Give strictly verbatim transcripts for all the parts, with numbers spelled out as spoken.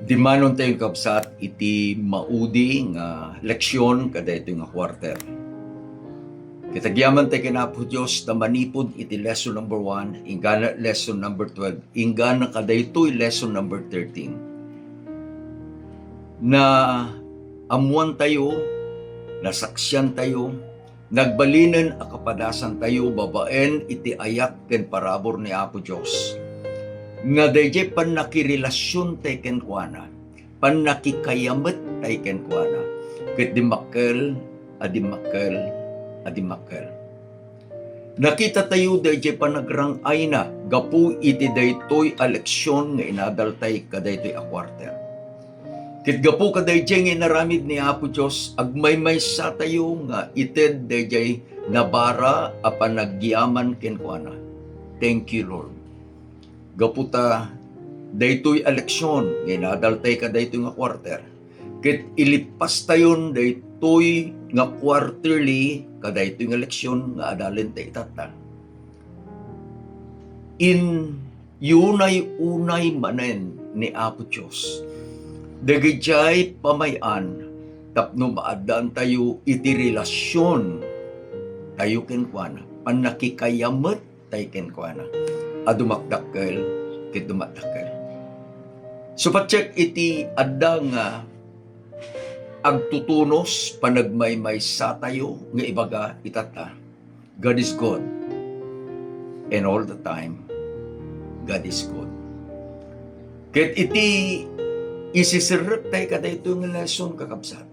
Dimmanon tayo, kabsat, iti maudi nga leksyon kadaytoy nga quarter. Ket agyaman tayo ken Apo Dios ta manipud iti lesson number one, inggana lesson number twelve, inggana kadaytoy lesson number thirteen. Naammoan tayo, nasaksian tayo, nagbalinen a kapadasan tayo babaen iti ayat ken parabur ni Apo Dios, nga daydiay pannakirelasion tay kenkuana, pannakikayamet tay kenkuana, ket dimmakkel a dimmakkel a dimmakkel. Nakita tayo daydiay panagrang-ayna gapu iti daytoy a leksyon nga inadal tay kadaytoy a quarter. Ket gapu kadaydiay nga inaramid ni Apo Dios, agmaymaysa tayo nga ited daydiay nabara a panagyaman kenkuana. Thank you, Lord. Gapu ta daytoy a leksyon nga inadal tay kadaytoy nga quarter, ket ilippas tayon daytoy nga quarterly kadaytoy nga leksyon nga adalen tay itatta. Inyunay-unay manen ni Apo Dios dagidiay pamay-an tapno maaddaan tayo iti relasion tayo kenkuana, pannakikayamet tay kenkuana a dumakdakkel ket dumakdakkel. Supatget iti adda nga agtutunos, panagmaymaysa tayo nga ibaga itatta, God is good. And all the time, God is good. Ket iti isiserrek tay kadaytoy nga lesson, kakabsat,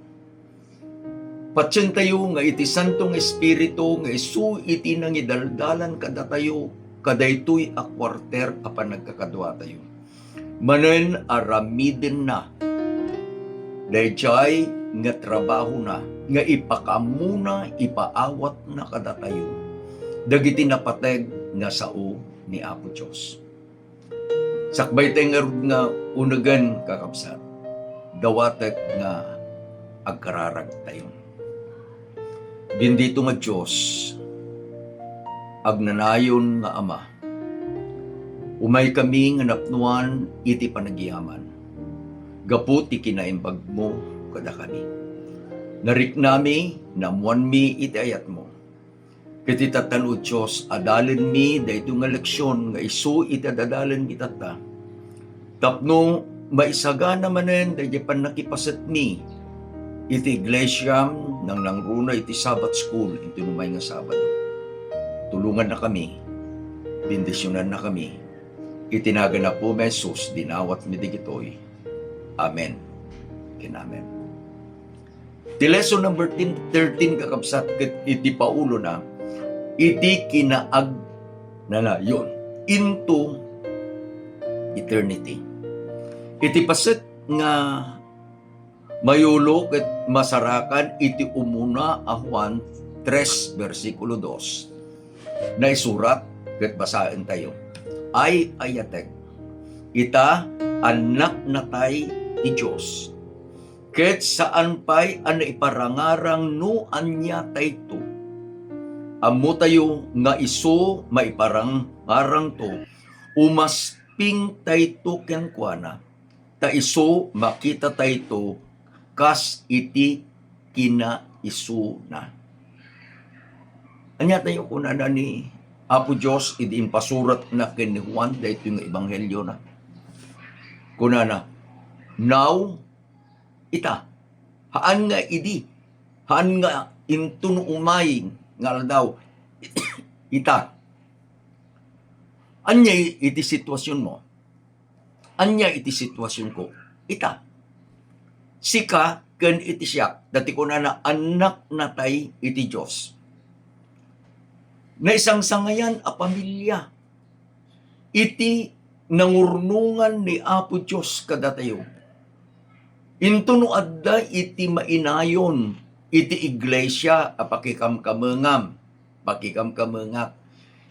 patien tayo nga iti Santo nga Espiritu nga isu iti nangidaldalan kadatayo kadaytoy a quarter a panagkakadua tayo. Manen aramidenna daydiay nga trabahona nga ipakaamuna, ipaawatna kadatayo dagiti napateg nga sao ni Apo Dios. Sakbay tay ngarud nga unegen, kakabsat, dawatek nga agkararagtayo. Bendito nga Dios, agnanayon nga Ama, umaykami nga napnoan iti panagyaman gapu ti kinaimbagmo kadakami. Nariknami, naammoanmi iti ayatmo. Ket itatta, O Dios, adalenmi daytoy nga leksyon nga isu iti adadalenmi itatta, tapno maisagana manen daydiay pannakipasetmi iti iglesiam nangnangruna iti Sabbath School iti umay nga Sabado. Tulongannakami, bendisionannakami. Iti nagan Apomi a Jesus, dinawatmi dagitoy. Amen ken amen. Ti lesson number ten, thirteen, kakabsat, ket iti paulona, iti kinaag-, nana, yun, into eternity. Iti paset nga mayulo ket masarakan iti umuna a Juan tres, bersikulo dos, naisurat ket basaentayo. Ay-ayatek. Ita, annaknatay ti Dios. Ket saan pay a naiparangarang no ania tayto. Ammotayo nga isu maiparangarangto, umasping tayto kenkuana, ta isu makitatayto kas iti kinaisuna. Ania tayo kunana ni Apo Dios idi impasuratna ken ni Juan daytoy nga ebangheliona? Kunana, "Now, ita." Haan nga idi, haan nga inton umay nga aldaw, "Ita." Ania iti situasionmo? Ania iti situasionko? Ita. Sika ken iti siak, ta ti kunana, annaknatay iti Dios. Naisangsangayan a pamilia iti nangurnongan ni Apo Dios kadatayo. Inton no adda iti mainayon iti iglesia a pakikamkamengam, pakikamkamengak,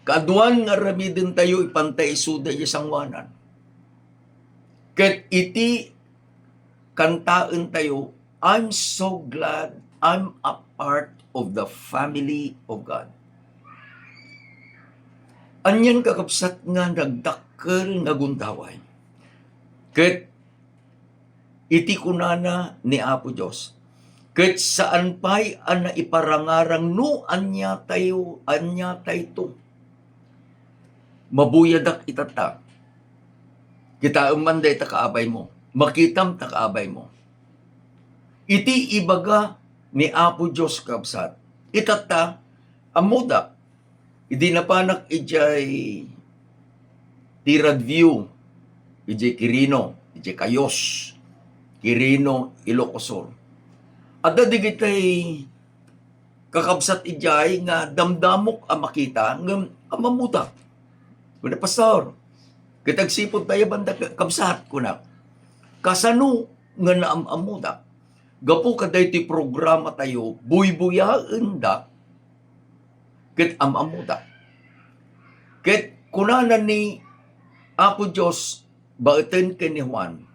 kaaduan nga aramidentayo ipanta isuda idiay sangoanan. Ket iti kantaentayo, "I'm so glad I'm a part of the family of God." Anian, kakabsat, nga nagdakkel nga gundaway? Ket iti kunana ni Apo Dios, ket saan pay a naiparangarang no ania tayo, ania tayto. Mabuyadak itatta. Kitaem man dayta kaabay mo. Makitam ta kaabay mo. Iti ibaga ni Apo Dios, kabsat, itatta, ammoda, idi napanak idiay Tirad View, idiay Quirino, idiay Cayos, Quirino, Ilocos Sur. Adda digitay kakabsat idiay nga damdamok a makita ngem am-ammoda. Kuna, "Pastor, ket agsipud tayo banda ka-, kabsat," kuna. "Kasano nga naam-ammoda?" Gapu kadaytoy programa tayo, buybuyaenda ket am-ammoda. Ket kunana ni Apo Dios baeten ken ni Juan,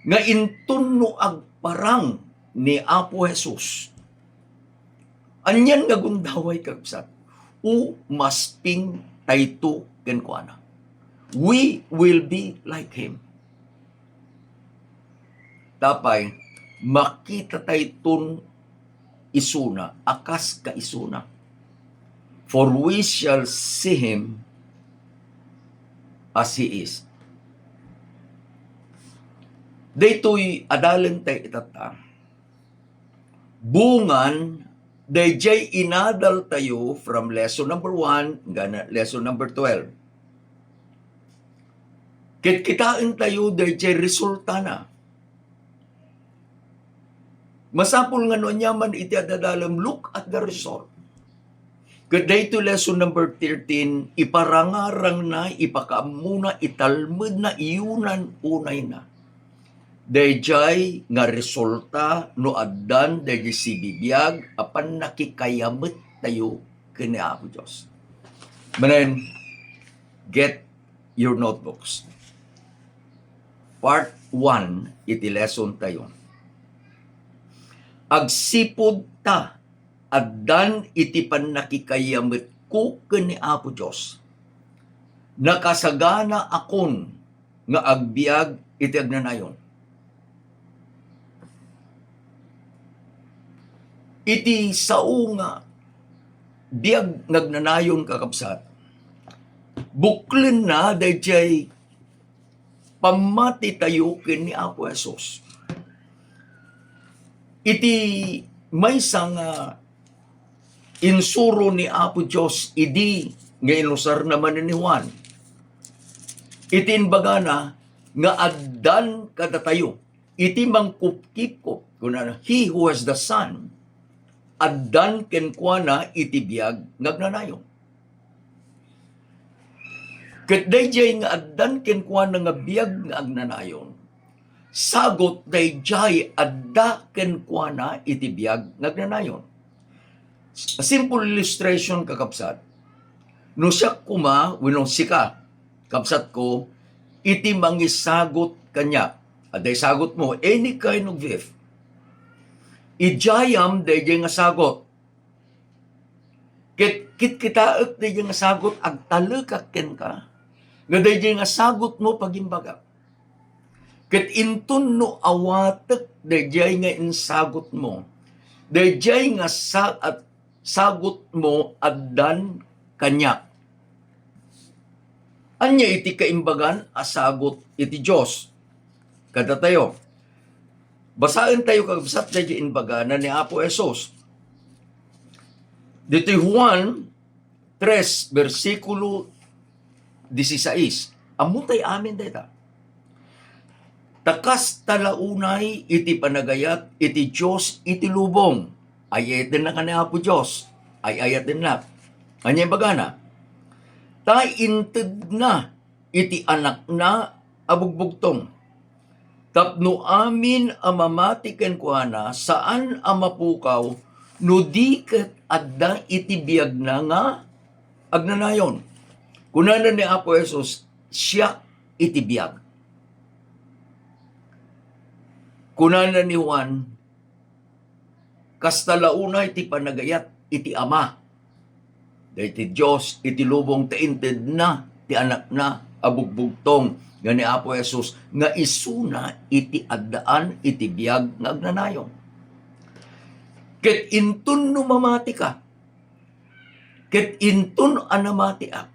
nga inton no agparang ni Apo Jesus, anian nga gundaway, kabsat? Umasping tayto kenkuana. We will be like him. Tapay, makita tayton isuna, a kas ka isuna. For we shall see him as he is. Daytoy adalen tayo itatta. Bungan, dayjay inadal tayo from lesson number one, hanggang lesson number twelve. Ket kitaen tayo dayjay resultana. Masapul nga no aniaman iti adadalem, look at the result. Ket daytoy lesson number thirteen, iparangarangna, ipakaammona, italmedna, iunan unayna. Dayjay nga resulta no addan dayjay sibibiag a pannakikayamet tayo ken ni Apo Dios. Manen, get your notebooks. Part one iti lesson tayo. Agsipud ta addan iti pannakikayametko ken ni Apo Dios, nakasagana akon nga agbiag iti agnanayon. Iti sao nga biag nga agnanayon, kakabsat, buklenna dayjay pammati tayo ken ni Apo Jesus. Iti maysa nga insuro ni Apo Dios idi nga inusarna manen ni Juan, iti imbagana nga addan kadatayo, iti mangkupkipkop, kunana, "He who has the Son, addan kenkuana iti biag nga agnanayon." Ket dayjay nga addan kenkuana nga biag nga agnanayon, sagut dayjay adda kenkuana iti biag nga agnanayon. A simple illustration, kakabsat. No siak koma, wenno sika, kabsatko, iti mangisagut kaniak, adda isagut mo, any kind of gift. Idiayam dayjay nga sagut. Ket kitkitaek dayjay nga sagut, agtalekak kenka, nga dayjay nga sagut mo pagimbagak. Ket inton no awatek dayjay nga insagut mo, dayjay nga sa-, at sagut mo addan kaniak. Ania iti kaimbagan a sagut iti Dios kadatayo? Basaen tayo, kakabsat, dayjay imbagana ni Apo Jesus. Ditoy Juan tres, bersikulo dieciséis. Ammo tay amin dayta. Ta kasta la unay iti panagayat iti Dios iti lubong. Ay-ayatennak ni Apo Dios. Ay-ayatennak. Ania imbagana? Ta intedna iti Anakna a bugbugtong, tapno amin a mamati kenkuana saan a mapukaw no di ket adda iti biagna nga agnanayon. Kunana ni Apo Jesus, "Siak iti biag." Kunana ni Juan, "Kasta la unay ti panagayat iti Ama, daydi Dios iti lubong, ta intedna ti Anakna a bugbugtong nga ni Apo Jesus nga isuna iti addaan iti biag nga agnanayon. Ket inton no mamatika, ket inton a namatiak,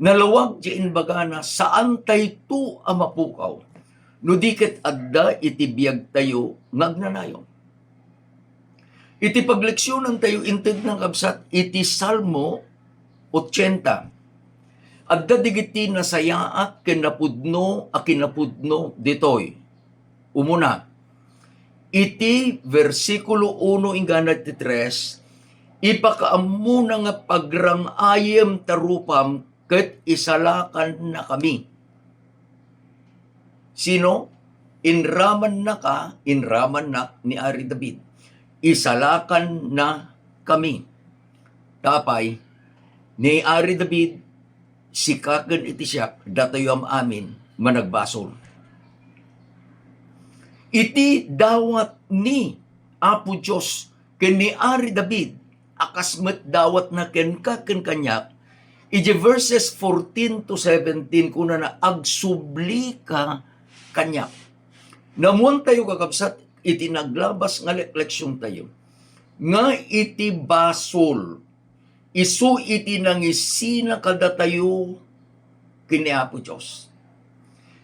nalawag ti imbagana, saantayto a mapukaw, no di ket adda iti biagtayo nga agnanayon. Iti pagleksionantayo, inted na kabsat iti Salmo ochenta. Adda digiti nasayaat ken napudno a kinapudno ditoy. Umuna, iti bersikulo uno inggana ti tres, ipakaammona nga pagrang-ayem ta rupam ket isalakannakami. Sino? Inramannaka, inramannak ni Ari David. Isalakan na kami. Tapay, ni Ari David, sika ken iti siak, datayo am-amin managbasol. Iti dawat ni Apo Dios ken ni Ari David, a kas met dawatna kenka ken kaniak, iti verses fourteen to seventeen, kunana, "Agsublika kaniak." Naammoantayo, kakabsat, iti naglabas nga lek-, leksiontayo, nga iti basol, isu iti nangisina kadatayo ken ni Apo Dios,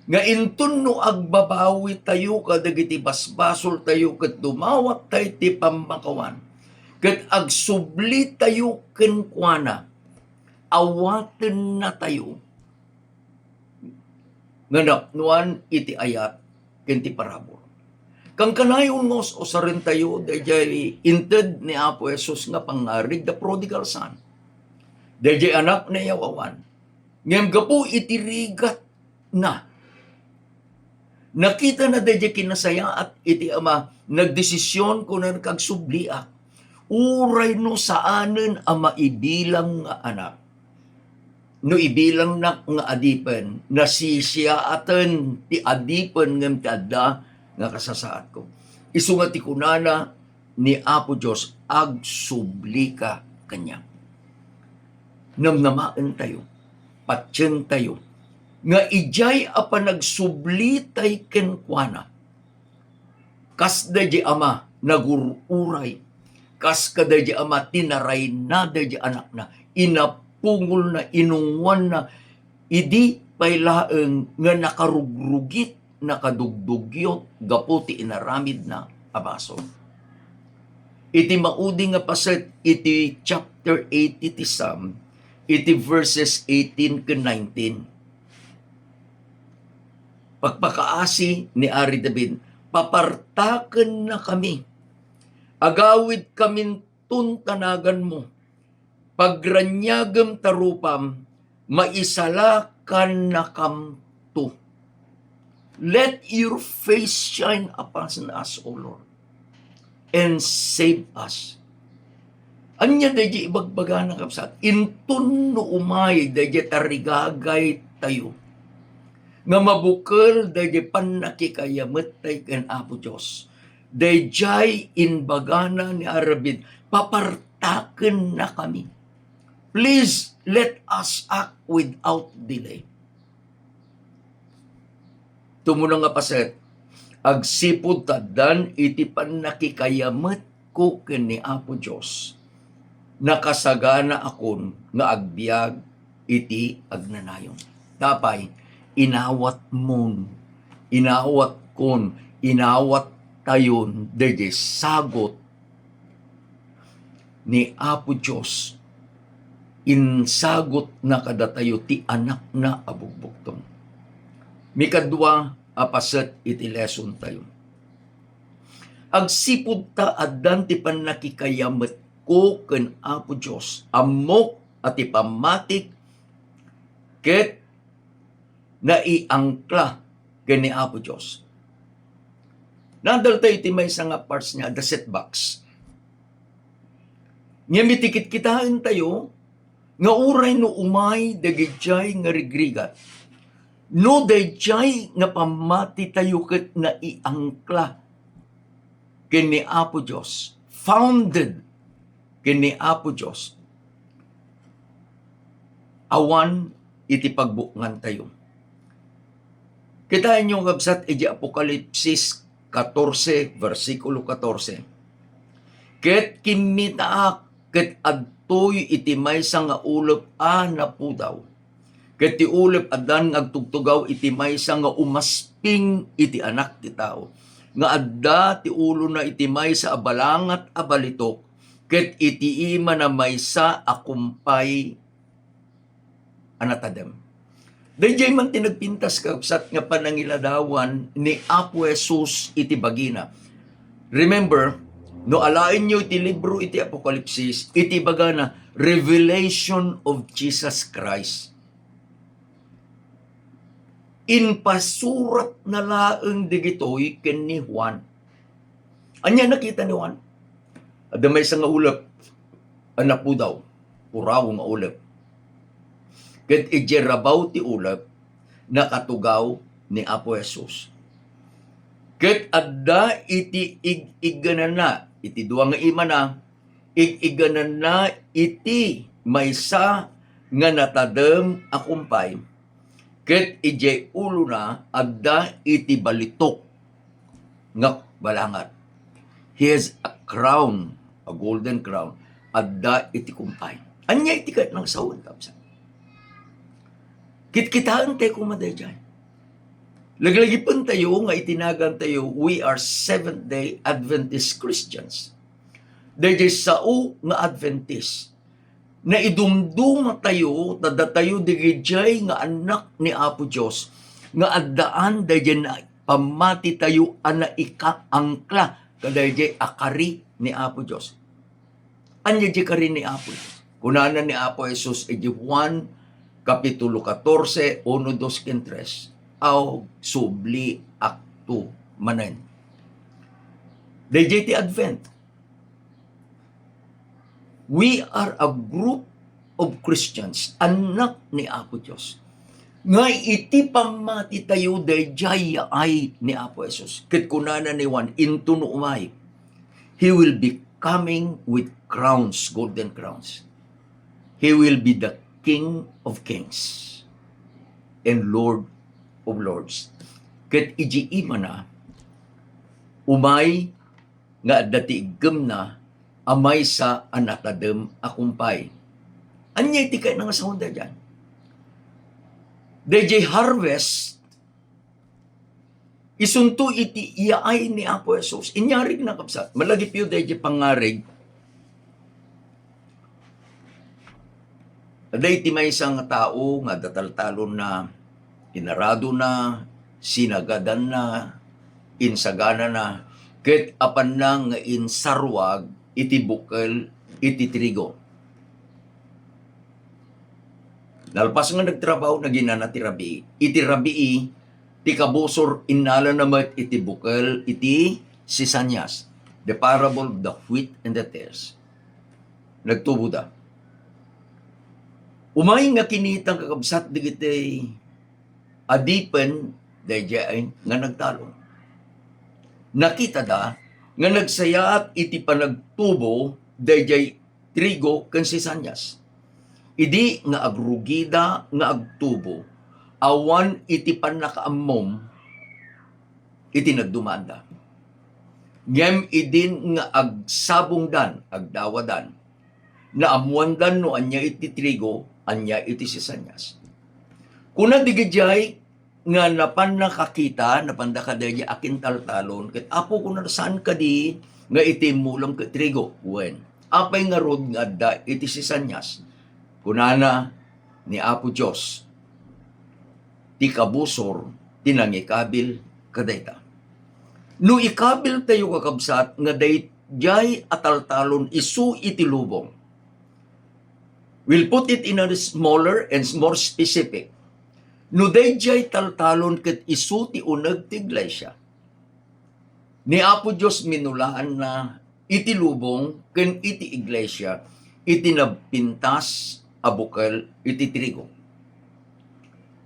nga inton no agbabawitayo kadagiti basbasoltayo ket dumawattayo ti pammakawan, ket agsublitayo kenkuana, awatennatayo nga napnoan iti ayat ken ti parabur. Kankanayon nga us-usarentayo daydiay inted ni Apo Jesus nga pangngarig, the prodigal son, daydiay anak ni yawawan. Ngem gapu iti rigatna, nakitana daydiay kinasayaat iti ama, nagdesisyon, kunana, "Agsubliak. Uray no saanen a maibilang nga anak, no ibilangnak nga adipen, nasisiaaten ti adipen ngem ti adda nga kasasaatko." Isu nga ti kunana ni Apo Dios, "Agsublika kaniak." Namnamaentayo, patientayo, nga idiay a panagsublitay kenkuana, kas daydiay ama nagur-uray, kas kadaydiay ama tinarayna daydiay anakna, inapungolna, inungoanna, idi pay laeng nga nakarugrugit, nakadugdugyot gapu ti inaramidna a basol. Iti maudi nga paset iti chapter eighty ti Psalm, iti verses eighteen ken nineteen, pakpakaasi ni Ari David, "Papartakennakami, agawidkaminton ta naganmo, pagraniagem ta rupam, maisalakannakamto." Let your face shine upon us, O Lord, and save us. Ania daydiay ibagbagana, kabsat? Inton no umay daydiay tarigagaytayo nga mabukel daydiay pannakikayamettayo ken Apo Dios, daydiay imbagana ni Ari David, "Papartakennakami." Please, let us act without delay. Tumuna nga paset, agsipud ta addan iti pannakikayametko ken ni Apo Dios, nakasaganaakon nga agbiag iti agnanayon. Tapay, inawatmon, inawatkon, inawattayon daydiay sagut ni Apo Dios, insagutna kadatayo ti Anakna a bugbugtong. Mikadua a paset iti lesson tayo. Agsipud ta addan ti pannakikayametko ken Apo Dios, ammok a ti pammatik ket naiangkla ken ni Apo Dios. Nadaltayo iti maysa nga parts niya, the setbacks. Ngem iti kitkitaentayo nga uray no umay dagidiay nga rigrigat, no daydiay nga pammatitayo ket naiangkla ken ni Apo Dios, founded ken ni Apo Dios, awan iti pagbukngantayo. Kitaenyo, kabsat, iti Apokalipsis katorse, bersikulo katorse. Ket kimmitaak ket adtoy iti maysa nga ulep a napudaw. Ket ti ulep addan nga agtugtugaw iti maysa nga umasping iti Anak ti Tao, nga adda ti ulona iti maysa a balangat a balitok, ket iti imana maysa a kumpay a natadem. Daydiay man ti nagpintas, kabsat, nga panangiladawan ni Apo Jesus iti bagina. Remember, no alaenyo iti libro iti Apokalipsis, iti bagana, Revelation of Jesus Christ. Impasuratna laeng dagitoy ken ni Juan. Ania nakita ni Juan? Adda maysa nga ulep a napudaw, puraw nga ulep. Ket idiay rabaw ti ulep, nakatugaw ni Apo Jesus. Ket adda iti ig-iggananna, iti dua nga imana, ig-iggananna iti maysa nga natadem a kumpay, ket idiay ulona adda iti balitok nga balangat. He has a crown, a golden crown, adda iti kumpay. Ania iti kayatna nga sawen, kabsat? Kitkitaentayo koma daydiay. Laglagipentayo nga itinagantayo, we are Seventh-day Adventist Christians. Daydiay sao nga Adventist, naidumdumatayo ta datayo dagijay nga annak ni Apo Dios, nga addaan daydiay na pammatitayo a naikaangkla kadaydiay a kari ni Apo Dios. Ania diay kari ni Apo Dios? Kunana ni Apo Jesus iti Juan Kapitulo katorse, uno, dos, ken tres, "Aw, subliakto manen." Daydiay ti Advent. We are a group of Christians, annak ni Apo Dios, nga iti pammatitayo daydiay yaay ni Apo Jesus. Ket kunana ni Juan, "Intono umay, he will be coming with crowns, golden crowns. He will be the King of kings and Lord of lords." Ket iti imana, umay nga adda ti iggemna a maysa a natadem a kumpay. Ania iti kayatna nga sawen daydiay? Daydiay harvest, isunto iti iyaay ni Apo Jesus. Inyarigna, kabsat. Malagipyo daydiay pangngarig. Adda iti maysa nga tao nga adda taltalonna, inaradona, sinagadanna, insaganana, ket apanna nga insaruag iti bukel iti trigo. Nalpas nga nagtrabaho, naginana ti rabii. Iti rabii, ti kabusor, innalana met iti bukel iti sisanyas. The parable of the wheat and the tares. Nagtuboda. Umay nga kinita, kakabsat, dagiti adipen daydiay nga nagtalon. Nakitada nga nagsayaat iti panagtubo daydiay trigo ken sisanyas. Idi nga agrugida nga agtubo, awan iti pannakaammom iti nagdumaanda. Ngem idin nga agsabongdan, agdawadan, naammoandan no ania iti trigo, ania iti sisanyas. Kuna dagijay nga napan nakakita, napanda kadaydiay a kintaltalon, ket, "Apo," kuna, "saan kadi nga iti immulam ket trigo?" Wen, "Apay ngarud nga adda iti sisanyas?" Kunana ni Apo Dios, "Ti kabusor ti nangikabil kadayta." No ikabiltayo, kakabsat, nga daydiay a taltalon isu iti lubong, we'll put it in a smaller and more specific. No daydiay taltalon ket isu ti uneg ti iglesia, ni Apo Dios minulaanna iti lubong ken iti iglesia iti nagpintas a bukel iti trigo.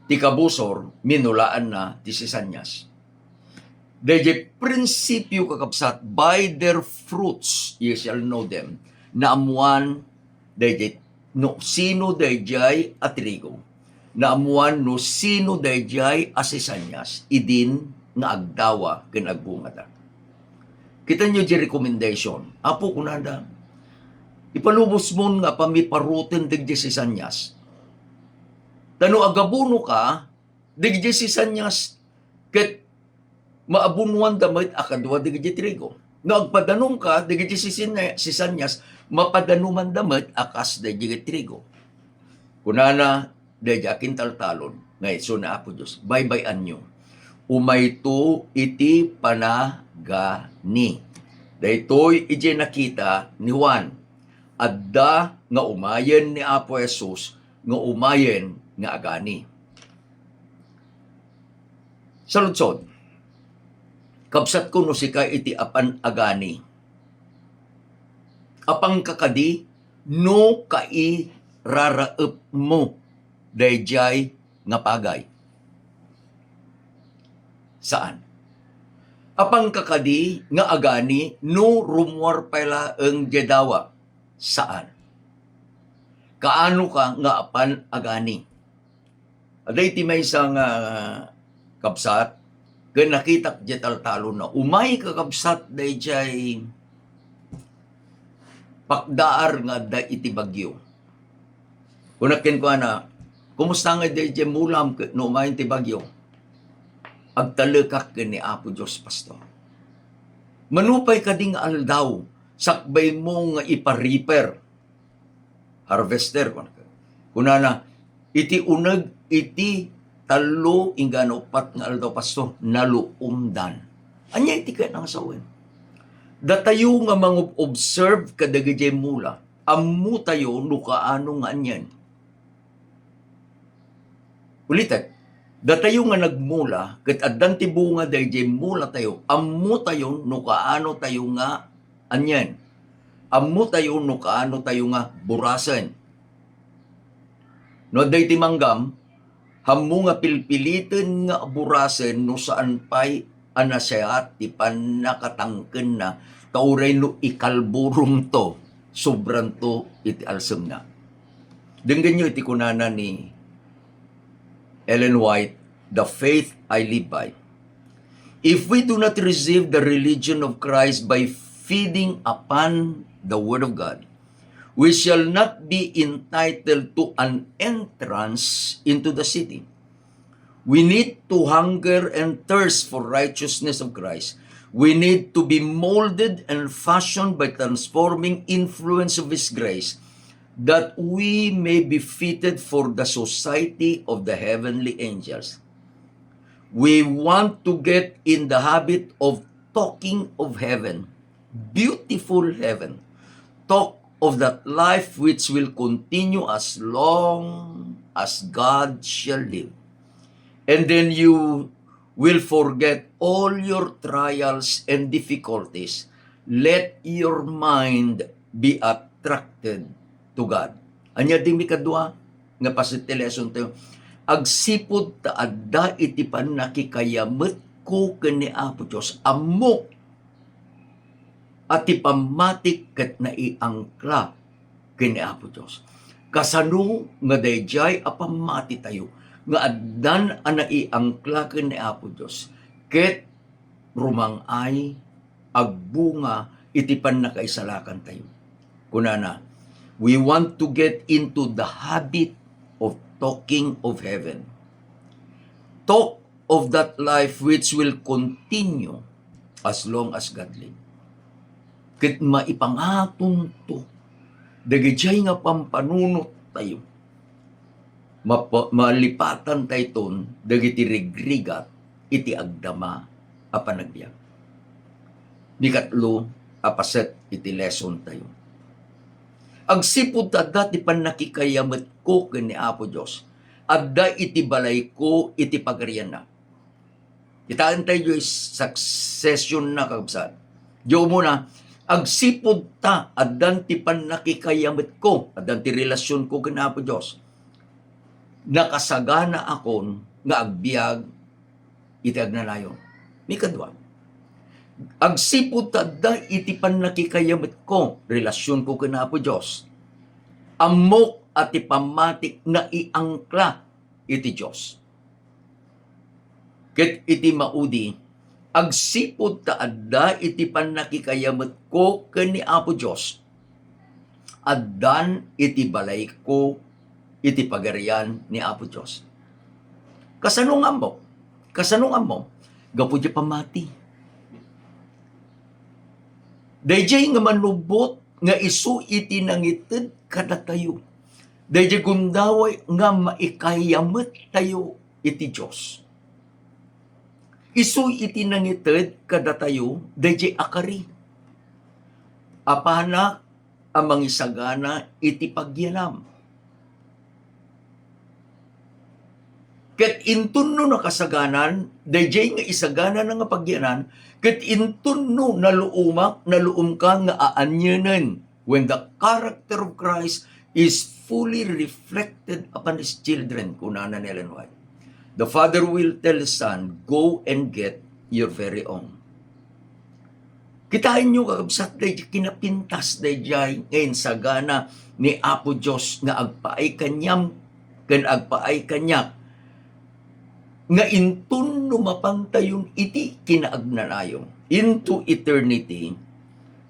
Ti kabusor, minulaanna ti sisanyas. Daydiay prinsipio, kakabsat, "By their fruits ye shall know them." Naammoan daydiay no sino daydiay a trigo. naammuan no sino daydiay a sisanias idin nga agdawa ken agbungada. Kitaenyo diay recommendation. Apo, kunada, ipalubosmon nga apanmi paruten dagdiay sisanias. Ta no agabonoka dagdiay sisanias, ket maabonoanda met a kadua dagiti trigo. No agpadanumka dagiti sisina-, sisanias, mapadanumanda met a kas dagiti trigo. Kunana daydiay akintaltalon nga isu ni Apo Dios, "Baybay-anyo. Umayto iti panagani." Daytoy idiay nakita ni Juan. Adda nga umayen ni Apo Jesus nga umayen nga agani. Saludsod, kabsatko, no sika iti apan agani, apanka kadi no kairaraepmo daydiay nga pagay? Saan. Apanka kadi nga agani no rummuar pay laeng diay dawa? Saan. Kaanoka nga apan agani? Adda iti maysa nga kabsat, ken nakitak diay taltalonna. Umay, kakabsat, daydiay pakdaar nga adda iti bagyo. Kunak kenkuana, "Kumusta nga daydiay mulam ket no umayen ti bagyo?" "Agtalekak ken ni Apo Dios, Pastor." "Mano pay kadi nga aldaw sakbaymo nga ipa-reaper?" "Harvester," kunana. Kunana, "Iti uneg iti tallo inggana uppat nga aldaw, Pastor, naluomdan." Ania iti kayatna nga sawen? Datayo nga mangob-observe kadagiti mula, ammotayo no kaano nga anien. Ulitek, datayo nga nagmula, ket addan ti bunga daydiay mulatayo, ammotayo no kaano tayo nga anien. Ammotayo no kaano tayo nga burasen. No adda iti manggam, ammo nga pilpiliten nga burasen no saan pay a nasayaat ti pannakatangkenna, ta uray no ikalburomto, sobranto iti alsemna. Denggenyo iti kunana ni Ellen White, "The faith I live by." If we do not receive the religion of Christ by feeding upon the Word of God, we shall not be entitled to an entrance into the city. We need to hunger and thirst for righteousness of Christ. We need to be molded and fashioned by transforming influence of His grace, that we may be fitted for the society of the heavenly angels. We want to get in the habit of talking of heaven, beautiful heaven. Talk of that life which will continue as long as God shall live. And then you will forget all your trials and difficulties. Let your mind be attracted to God. Ania dimi kadua nga paset ti lesson tayo? Agsipud ta adda iti pannakikayametko ken ni Apo Dios, ammok a ti pammatik ket naiangkla ken ni Apo Dios. Kasano nga daydiay a pammati tayo nga addan a naiangkla ken ni Apo Dios ket rumang-ay agbunga iti pannakaisalakan tayo? Kunana, "We want to get into the habit of talking of heaven. Talk of that life which will continue as long as God live." Ket maipangatonto dagidiay nga pampanunot tayo, mapa-, malipatan tayton dagiti rigrigat iti agdama a panagbiag. Nikatlo a paset iti lesson tayo. Agsipud ta adda ti pannakikayametko ken ni Apo Dios, adda iti balayko iti pagarianna. Kitaen tayo iti succession na, kakabsat. Di umuna, agsipud ta addan ti pannakikayametko, addan ti relasionko ken Apo Dios, nakasaganaakon nga agbiag iti agnanayon. Mikadua, agsipud ta adda iti pannakikayametko, relasionko ken Apo Dios, ammok a ti pammatik naiangkla iti Dios. Ket iti maudi, agsipud ta adda iti pannakikayametko ken ni Apo Dios, addan iti balayko iti Pagarian ni Apo Dios. Kasano nga ammo? Kasano nga ammo? Gapu diay pammati. Daydiay nga manubbot nga isu iti nangited kadatayo. Daydiay gundaway nga maikayamettayo iti Dios. Isu iti nangited kadatayo daydiay a kari. Apanak a mangisagana iti pagyanam. Ket inton no nakasaganan, daydiay nga isaganana nga pagyanan, ket inton no naluomak, naluomka nga aanyenen, when the character of Christ is fully reflected upon his children, kunana ni Ellen White. The father will tell the son, "Go and get your very own." Kitaenyo, kakabsat, daydiay kinapintas daydiay nga insagana ni Apo Dios nga agpaay kaniam ken agpaay kaniak, nga inton no mapantayon iti kinaagnanayon, into eternity,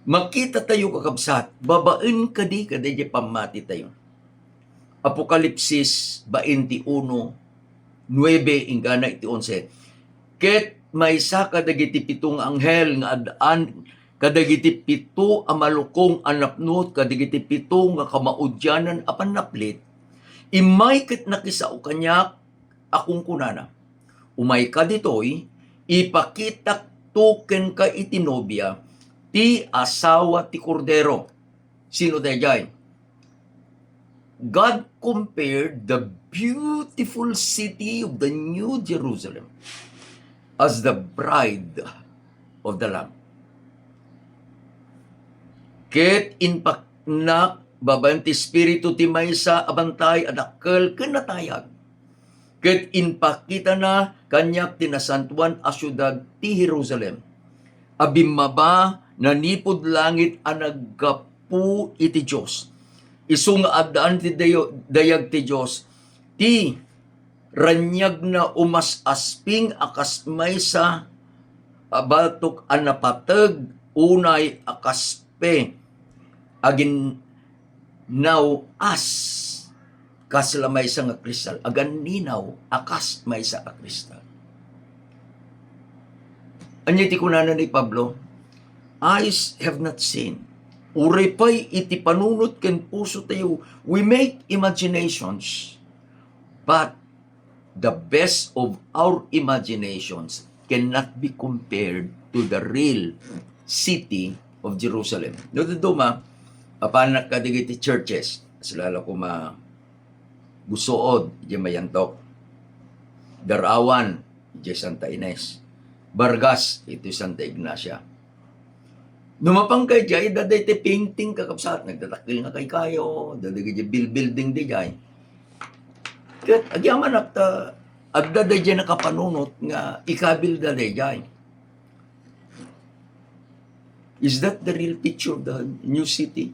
makitatayo, kakabsat, babaen kadi kadaydiay pammatitayo. Apokalipsis baintiuno, nuebe inggana iti onse. Ket maysa kadagiti pito nga anghel nga ad-an kadagiti pito a malukong a napnot kadagiti pito nga kamaudianan a pannaplit, immay ket nakisao kaniak a kunkunana, "Umayka ditoy, ipakitakto kenka iti nobia, ti asawa ti Kordero." Sino daydiay? God compared the beautiful city of the New Jerusalem as the bride of the Lamb. Ket impaknak babaen ti Espiritu ti maysa a bantay a dakkel ken natayag. Ket impakitana kaniak ti nasantoan a siudad ti Jerusalem, a bimmaba nanipud langit a naggapu iti Dios. Isu nga addaan ti dayo-, dayag ti Dios, ti raniagna umas-asping a kas maysa a batok a napateg unay a kaspe. Agin-, naw as kasla maysa nga kristal, aganninaw a kas maysa a kristal. Ania ti kunana ni Pablo? "Eyes have not seen." Uray pay iti panunot ken pusotayo, we make imaginations, but the best of our imaginations cannot be compared to the real city of Jerusalem. No, dadduma, apanak kadagiti churches, sila la kuma Busuod, idiay Mayantok. Darawan, idiay Santa Ines. Vargas, iti Santa Ignacia. No mapanka idiay, adda daytoy painting, kakabsat, nagdadakkel nga kaykayo, adda daydiay building diay. Ket agyamanak ta, adda daydiay nakapanunot nga ikabilda daydiay. Is that the real picture of the new city?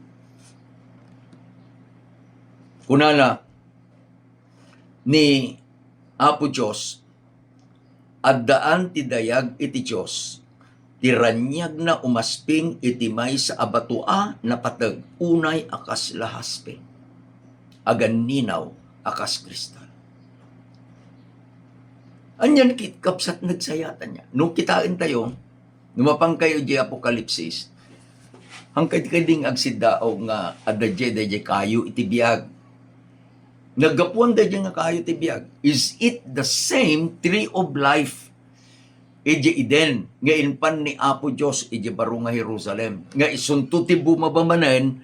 Kunana ni Apo Dios, "Addaan ti dayag iti Dios, ti raniagna umasping iti maysa a bato a napateg unay a kasla haspe, aganninaw a kas kristal." Anian kit, kabsat, nagsayatan niya. No kitaentayo, no mapankayo idiay Apokalipsis, hangkadi kading agsiddaog nga adda idiay, daydiay kayo iti biag. Naggapuan daydiay nga kayo iti biag. Is it the same tree of life idiay Eden nga inpan ni Apo Dios idiay baro nga Jerusalem, nga isunto ti bumaba manen,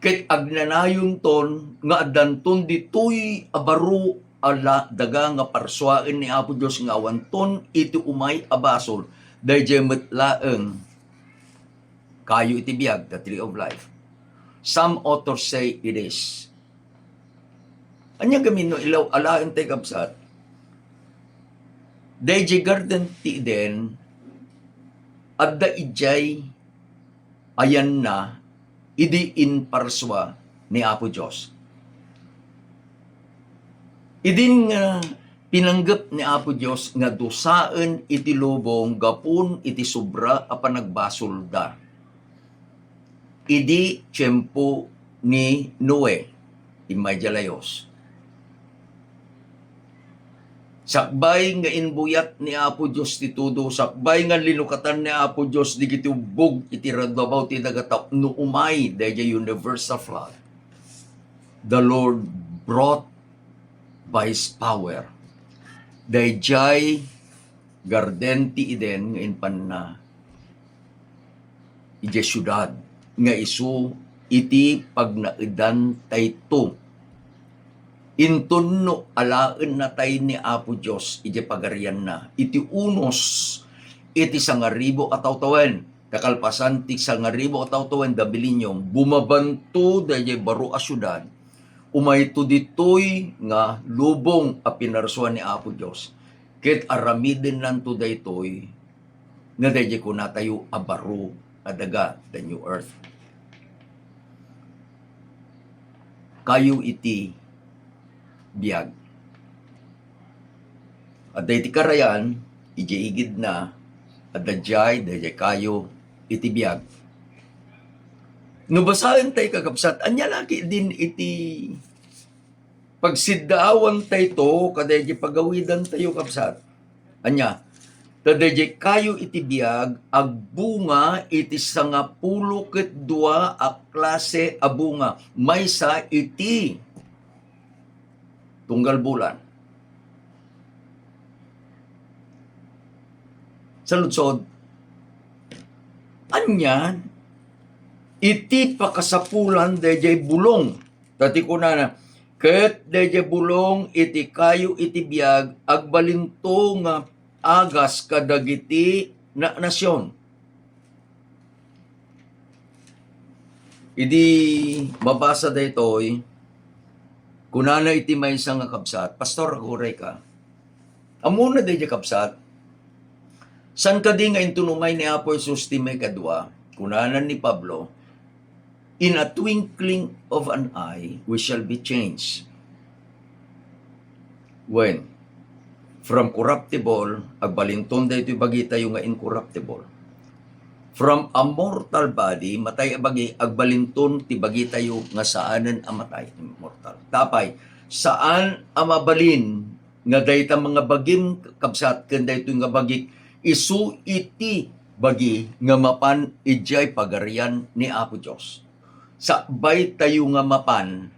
ket agnanayonton nga addanton ditoy a baro a la-, daga nga parsuaen ni Apo Dios nga awanton iti umay a basol, daydiay met laeng kayo iti biag, the tree of life. Some authors say it is. Ania gamin no ilaw alaen tay, kabsat? Daydiay Garden ti Eden, adda idiay ayanna idi inparsua ni Apo Dios. Idin nga pinanggep ni Apo Dios nga dusaen iti lubong gapu iti sobra a panagbasolda idi tiempo ni Noe, immay dia layus. Sakbay nga inbuyat ni Apo Dios ti tudo, sakbay nga linukatan ni Apo Dios digiti ubbog iti raddabaw ti daga tapno umay daydiay universal flood, the Lord brought by His power daydiay garden ti Eden nga impanna idiay siudad nga isu iti pagnaedantayto. Inton no alaennatay ni Apo Dios idiay pagarianna, iti unos, iti sangaribu a tawtawen, kakalpasan ti sangaribu a tawtawen, the millennium, bumabanto daydiay baro a siudad, umayto ditoy nga lubong a pinarsuan ni Apo Dios, ket aramidennanto daytoy nga daydiay kunatayo a baro a daga, the new earth. Kayo iti biag. Adda iti karayan, idiay igidna, adda diay, daydiay kayo iti biag. No basaentayo, kakabsat, ania la ketdin iti pagsiddaawantayto kadaydiay pagawidantayo, kabsat? Ania? Ta daydiay kayo iti biag, agbunga iti sangapulo ket dua a klase a bunga, maysa iti tunggal bulan. Saludsod, ania iti pakasapulan daydiay bulong? Ta ti kunana, ket daydiay bulong iti kayo iti biag, agbalinto nga agas kadagiti na-, nasion. Idi mabasa daytoy, kunana iti maysa nga kabsat, "Pastor, aguray ka." Ammona daydiay, kabsat? Saan kadi nga inton umay ni Apo Jesus ti maikadua, kunana ni Pablo, "In a twinkling of an eye, we shall be changed." Wen, from corruptible, agbalinton daytoy bagitayo nga incorruptible. From a mortal body, matay a bagi, agbalinton ti bagitayo nga saanen a matay, immortal. Apay, saan a mabalin nga dayta nga bagim, kabsat, ken daytoy nga bagik, isu iti bagi nga mapan idiay Pagarian ni Apo Dios. Sakbaytayo nga mapan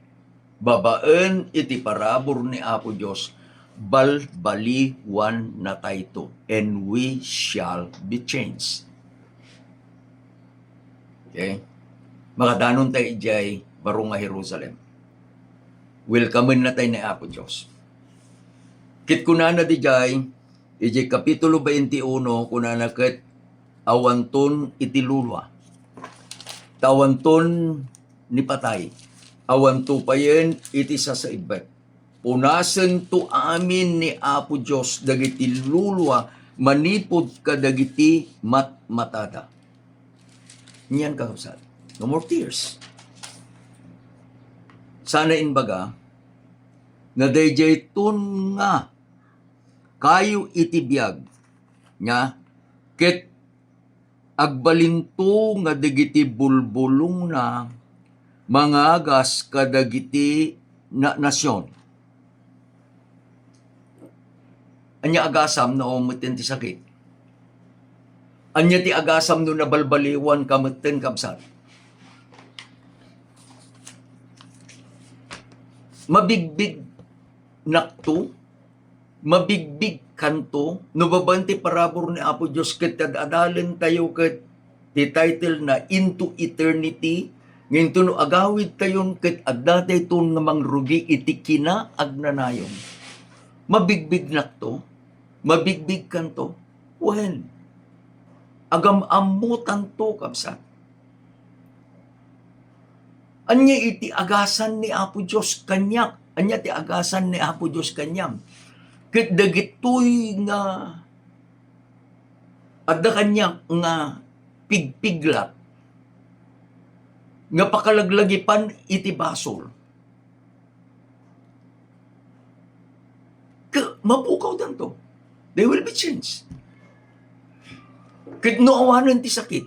babaen iti parabur ni Apo Dios, balbaliwannatayto, and we shall be changed. Okay? Makadanontay idiay baro nga Jerusalem. Welcome-ennatay ni Apo Dios. Ket kunana didiay, idiay Kapitulo twenty-one, kunana ket, "Awanton iti lulua. Ta awanton ni patay. Awanto payen iti sasaibbek. Punasento amin ni Apo Dios dagiti lulua manipud kadagiti matmatada." Nian, kakabsat, no more tears. Sana imbaga, na daydiayton nga kayo iti biag, nga ket agbalinto nga dagiti bulbulongna mangagas kadagiti na-, nasion. Ania agasam no awan metten ti sakit? Ania ti agasam no nabalbaliwan ka metten, kabsat? Mabigbig nakto, mabigbig kanto, no babaen ti parabur ni Apo Dios ket ad-adalentayo ket ti title na Into Eternity, nga inton no agawidtayon ket adda dayton nga mangrugi iti kinaagnanayon. Mabigbig nakto, mabigbig kanto. Wen, agam-ammotanto, kabsat. Ania iti agasan ni Apo Dios kaniak? Ania ti agasan ni Apo Dios kaniam? Ket dagitoy nga adda kaniak nga pigpiglat nga pakalaglagipan iti basol. Mapukawdanto. They will be changed. Ket no awanen ti sakit,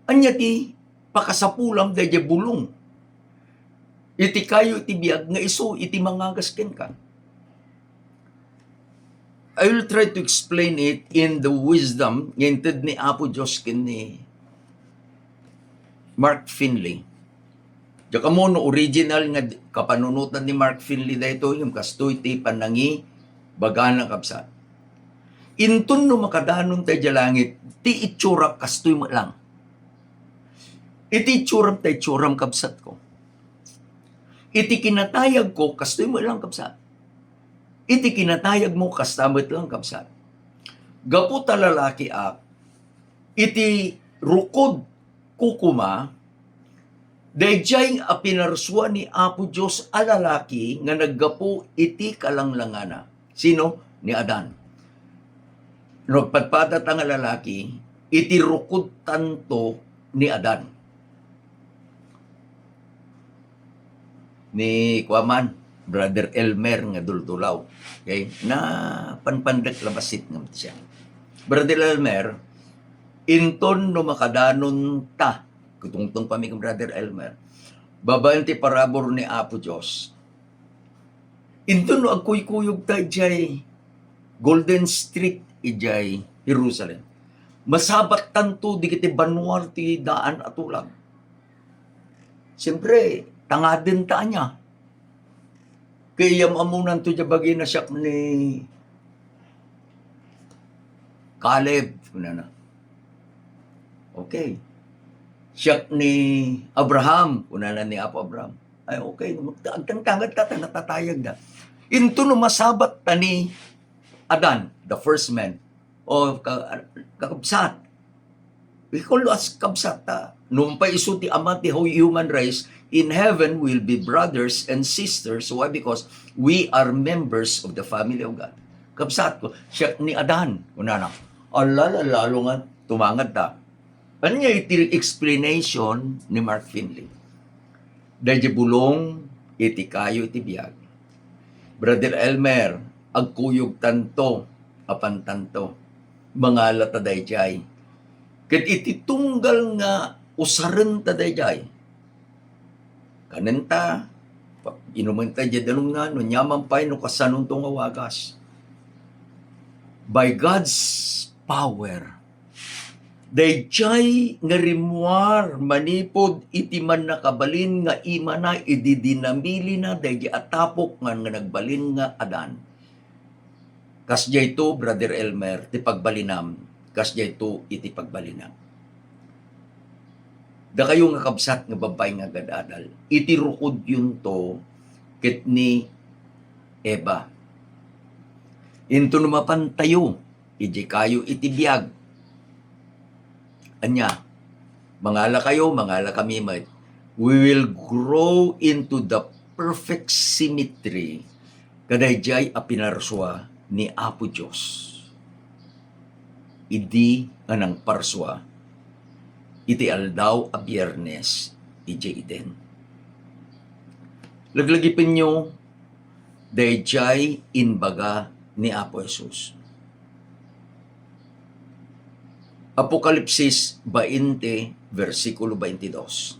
ania ti pakasapulam daydiay bulong iti kayo iti biag nga isu iti mangagas kenka? I will try to explain it in the wisdom nga inted ni Apo Dios ken ni Mark Finley. Diak ammo no original nga di-, kapanunotan ni Mark Finley daytoy, ngem kastoy ti panangibagana, kabsat. Inton no makadanon tay idiay langit, ti itsurak kastoy met lang. Iti itsuram tay itsuram, kabsatko. Iti kinatayagko, kastoy met lang, kabsat. Iti kinatayagmo, kasta met lang, kabsat. Gapu ta lalakiak, iti rukod ko koma, daydiay a pinarsua ni Apo Dios a lalaki nga naggapu iti kalanglangana. Sino? Ni Adan. No agpadpadata nga lalaki, iti rukod tanto ni Adan. Ni kuaman, Brother Elmer nga Duldulaw. Okay? Na panpandek labasit nga siya. Brother Elmer, inton no makadanon ta, kutungtong pa mi ken Brother Elmer, babaen ti parabur ni Apo Dios. Inton no agkuykuyog ta idiay Golden Street idiay Jerusalem, masabat tanto dagiti banua ti daan a tulag. Siyempre, tangaden ta ania. Kay iyam-ammonanto diay bagina, siak ni Caleb, kunana. Okay. Siak ni Abraham, kunana ni Apo Abraham. Ay, okay. Agtangtangad ta, ta natatayag da. Inton no masabat ta ni Adan, the first man, o ka-, kakabsat. We call as kabsat ta. Nupay isu ti ama ti hu-, human race, in heaven, we'll be brothers and sisters. Why? Because we are members of the family of God. Kabsatko, siak ni Adan, kunana. Ala, lalo nga tumangad ta. Ania iti explanation ni Mark Finley? Daydiay bulong iti kayo iti biag. Brother Elmer, agkuyog tanto, apan tanto. Mangala ta daydiay. Ket iti tunggal nga usaren ta daydiay, kanen ta, pa-, inumen ta diay danumna, no ania man pay no kasanonto nga wagas. By God's power, daydiay nga rimmuar manipud iti mannakabalin nga imana idi dinamilina daydiay a tapok nga, nga nagbalin nga Adan. Kasdiayto, Brother Elmer, ti pagbalinam, kasdiayto iti pagbalinam. Dakayo nga kabsat nga babai nga agad-adal, iti rukodyonto ket ni Eva. Inton mapantayo, idiay kayo iti biag. Ania? Mangala kayo, mangala kami met. We will grow into the perfect symmetry kadaydiay a pinarsua ni Apo Dios idi nga nangparsua iti aldaw a Biyernes idiay Eden. Laglagipenyo daydiay imbaga ni Apo Jesus. Apokalipsis bainte, bersikulo baintidos.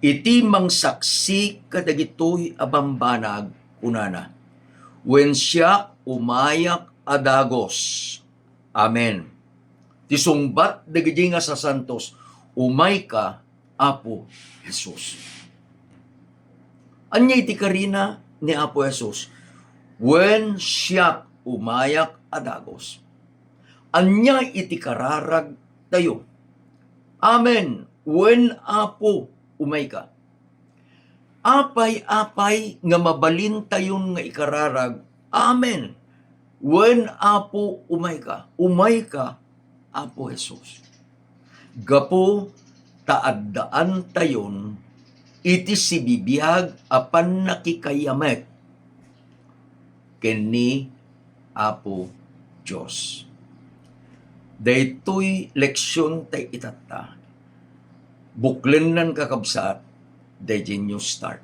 Iti mangsaksi kadagitoy a bambanag, kunana, "Wen siak, umayak a dagus." Amen. Ti sungbat dagiti nga sasantos, "Umayka, Apo Jesus." Ania iti karina ni Apo Jesus? "Wen siak, umayak a dagus." Ania iti kararagtayo? "Amen, wen Apo, umayka." Apay-apay nga mabalintayon nga ikararag, "Amen. Wen, Apo, umayka. Umayka, Apo Jesus." Gapu ta addaantayon iti sibibiag a pannakikayamek ken ni Apo Dios. Daytoy leksion tay itatta. Buklennan, kakabsat, daydiay New Start.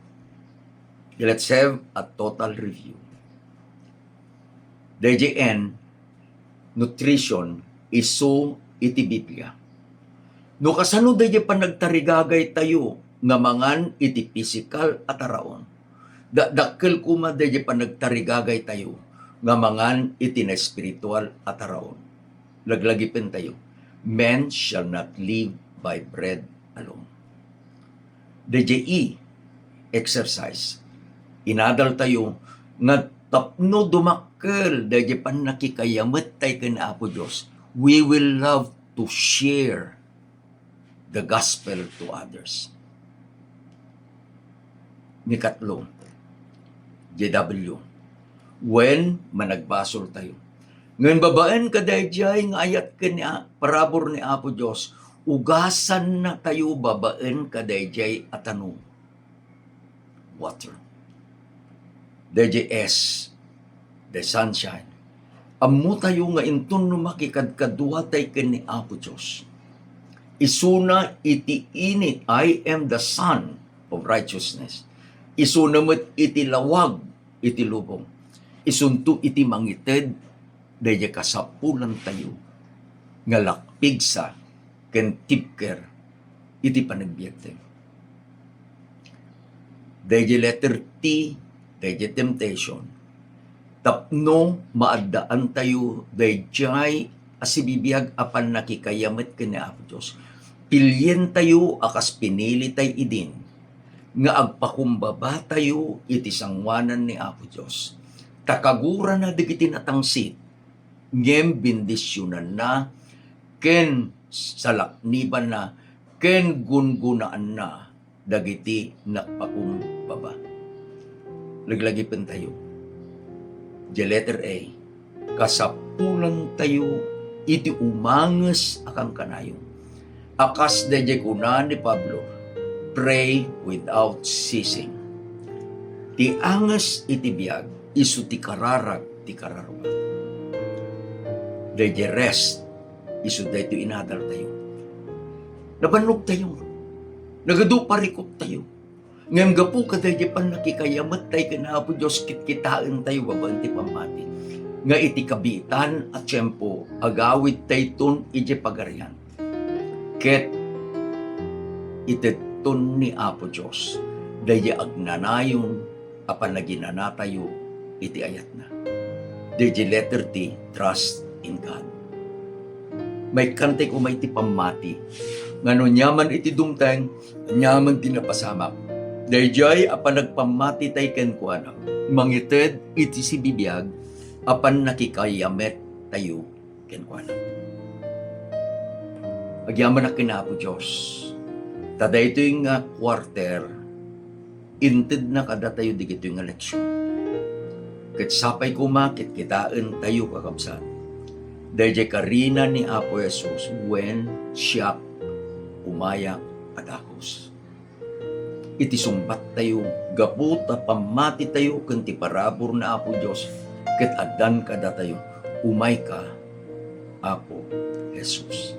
Let's have a total review. Dayjay N, nutrition, isu iti Biblia. No kasano dayjay panagtarigagaytayo nga mangan iti pisikal a taraon, dakdakkel koma dayjay panagtarigagaytayo nga mangan iti naespiritual a taraon. Laglagipentayo, "Men shall not live by bread alone." Dayjay E, exercise. Inadaltayo nga tapno dumakkel dayjay pannakikayamettay ken Apo Dios, we will love to share the gospel to others. Nikatlo, J W, wen, managbasoltayo. Ngem babaen kadaydiay nga ayat ken ni A-, parabur ni Apo Dios, ugasannatayo babaen kadaydiay a tanum. Water. Dayjay S, the sunshine. Ammotayo nga inton no makikadkaduatay ken ni Apo Dios, isuna iti init, "I am the sun of righteousness." Isuna met iti lawag iti lubong. Isunto iti mangited dayjay kasapulantayo nga lakpigsa ken tibker iti panagbiagtayo. Dayjay letter T, dayjay temptation, tapno maaddaantayo dayjay a sibibiag a pannakikayamet ken ni Apo Dios, pilientayo a kas pinilitay idin nga agpakumbabatayo iti sangoanan ni Apo Dios. Ta kagurana dagiti natangsit, ngem bendisionanna ken salaknibanna ken gungunaanna dagiti nagpakumbaba. Laglagipentayo. Diay letter A, kasapulantayo iti umanges a kankanayon. A kas dayjay kuna ni Pablo, "Pray without ceasing." Ti anges iti biag, isu ti kararag ti kararua. Dayjay rest, isu daytoy inadaltayo. Nabannogtayo. Nagadu parikuttayo. Ngem gapu kadayjay pannakikayamettay ken Apo Dios, kitkitaentayo babaen ti pammati nga iti kabiitan a tiempo, agawidtayton idiay Pagarian. Ket itedton ni Apo Dios dayjay agnanayon a panaginanatayo iti ayatna. Dayjay letter T, trust in God. Maikkantay koma iti pammati nga no aniaman iti dumteng, aniaman ti napasamak, dayjay a panagpammatitay kenkuana, mangited iti sibibiag a pannakikayamettayo kenkuana. Agyamanak ken Apo Dios, ta daytoy nga quarter, intedna kadatayo dagitoy nga leksion. Ket sapay koma, kitkitaentayo, kakabsat, dayjay karina ni Apo Jesus, wen, "Siak, umayak a dagus." Iti sungbattayo, gapu ta pammatitayo ken ti parabur ni Apo Dios, ket addan kadatayo, "Umayka, Apo Jesus."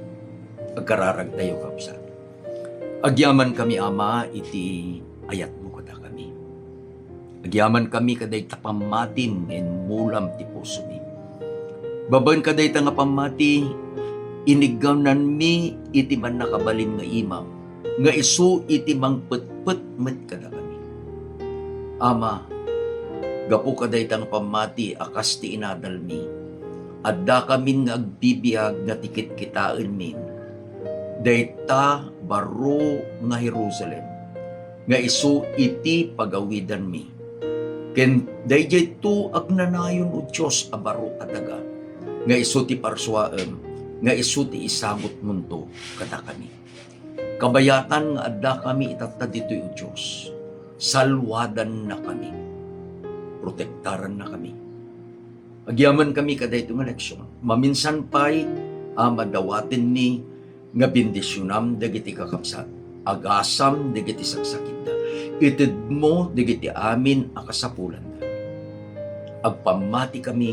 Agkararagtayo, kabsat. Agyamankami, Ama, iti ayatmo kadakami. Agyamankami kadayta pammatim nga inmulam ti pusomi. Babaen kadayta nga pammati, inigananmi iti mannakabalin nga imam, nga isu iti mangpetpet met kadakami. Ama, gapu kadayta nga pammati a kas ti inadalmi, addakamin nga agbibiag nga ti kitkitaenmin dayta baro nga Jerusalem, nga isu iti pagawidanmi. Ken dayjayto agnanayon, O Dios a baro a daga, nga isu ti parsuaem, nga isu ti isagutmonto kadakami. Kabayatan nga addakami itatta ditoy, O Dios, salwadannakami, protektarannakami. Agyamankami kadaytoy nga leksion. Maminsan pay a madawatenmi nga bendisionam dagiti kakabsat, agasam dagiti saksakitda. Itedmo dagiti amin a kasapulanda. Agpammatikami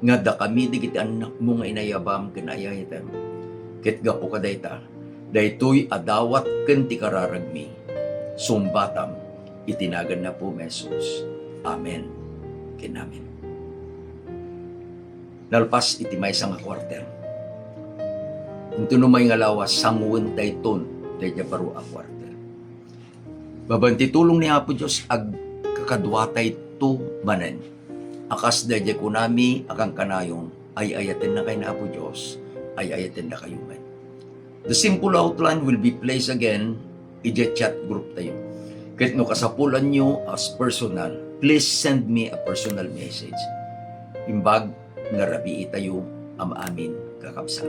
nga dakami dagiti annakmo nga inayabam ken ayayatem. Ket gapu kadayta, daytoy a dawat ken ti kararagmi, sungbatam iti nagan ni Apo Jesus. Amen ken amen. nalpas iti maysa nga quarter. Inton umay nga lawas, sanguentayon daydiay baro a quarter. Babaen ti tulong ni Apo Dios, agkakaduatayto manen. A kas daydiay kunami a kankanayon, ay-ayatennakay ni Apo Dios, ay-ayatennakayo met. The simple outline will be placed again idiay chat group tayo. Ket no kasapulanyo as personal, please send me a personal message. Imbag nga rabii tayo, am-amin, kakabsat.